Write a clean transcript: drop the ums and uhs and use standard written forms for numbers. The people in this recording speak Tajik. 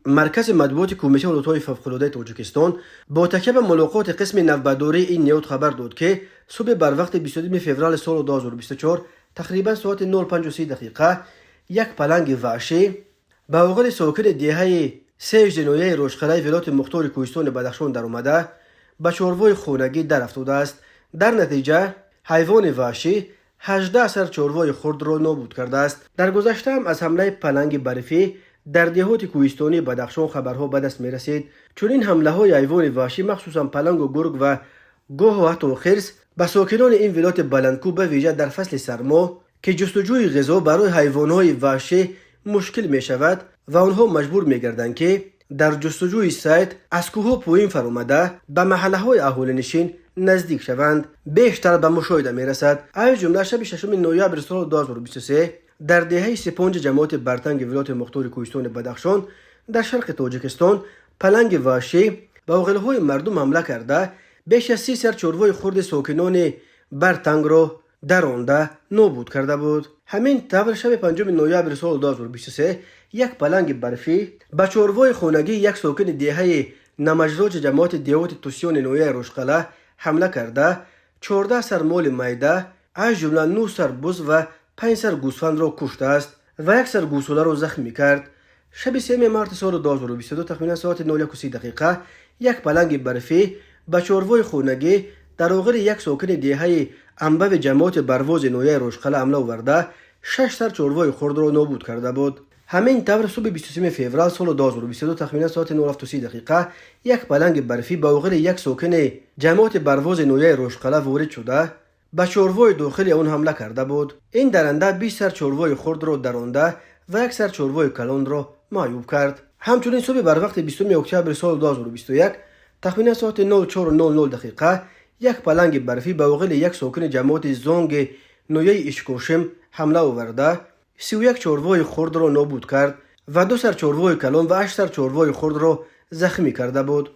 Маркази матбуоти Кумитаи ҳолатҳои фавқулодаи Тоҷикистон бо такя ба мулоқоти қисми навбатдории ин ниҳод хабар дод, ки субҳи барвақти 22 феврали соли 2024 тақрибан соати 05:30 дақиқа як паланги ваҳшӣ ба оғили сокини деҳаи Сежди ноҳияи Рошқалаи вилояти мухтори Кӯҳистони Бадахшон даромада, ба чорвои хонагӣ дарафтодааст. Дар натиҷа ҳайвони ваҳшӣ 18 сар чорвои хурдро нобуд кардааст. Дар гузаштаам аз ҳамлаи паланги барфӣ дар деҳоти кӯҳистонии Бадахшон хабарҳо ба даст мерасид. Чунин ҳамлаҳои ҳайвони ваҳшӣ, махсусан палангу гург ва гоҳу ҳатто хирс, ба сокинони ин вилояти баландкӯ, ба вижа дар фасли сармо, ки ҷустуҷӯи ғизо барои ҳайвонҳои ваҳшӣ мушкил мешавад ва онҳо маҷбур мегарданд, ки дар ҷустуҷӯи сайд аз кӯҳҳо поин фаромада, ба маҳаллаҳои аҳолинишин наздик шаванд, бештар ба мушоҳида мерасад. Аз ҷумла шаби 6 ноябри соли 2023 дар деҳаи Сипонҷи ҷамоати Бартанги вилояти мухтори Кӯҳистони Бадахшон дар шарқи Тоҷикистон паланги ваҳшӣ ба оғилҳои мардум ҳамла карда, беш аз 30 сар чорвои хурди сокинони Бартангро даронда нобуд карда буд. Ҳамин тавр, шаби 5 ноябри соли 2023 як паланги барфӣ ба чорвои хонагии як сокини деҳаи Намаҷроҷи ҷамоати деҳоти Тусёни ноҳияи Рошқала ҳамла карда, 14 сар моли майда, аз ҷумла 9 сар буз ва 5 сар гӯсфандро куштааст ва як сар гӯсоларо захмӣ кард. Шаби 3 марти соли 2022 тахминан соати 01:30 дақиқа як паланги барфӣ ба чорвои хонагӣ дар оғили як сокини деҳаи Амбави ҷамоати Барвози ноҳияи Рошқала ҳамла оварда, 6 сар чорвои хурдро нобуд карда буд. Ҳамин тавр, субҳи 23 феврал соли 2022 тахминан соати 07:30 дақиқа як паланги барфӣ ба оғили як сокини ҷамоати Барвози ноҳияи Рошқала ворид шуда, ба чорвои дохили он ҳамла карда буд. Ин даранда 20 сар чорвои хурдро даронда ва як сар чорвои калонро маъюб кард. Ҳамчунин, субҳи барвақти 20 октябри соли 2021 тахминан соати 04:00 дақиқа як паланги барфӣ ба оғили як сокини ҷамоати Зонги ноҳияи Ишкошим ҳамла оварда, 31 чорвои хурдро нобуд кард ва ду сар чорвои калон ва ҳашт сар чорвои хурдро захмӣ карда буд.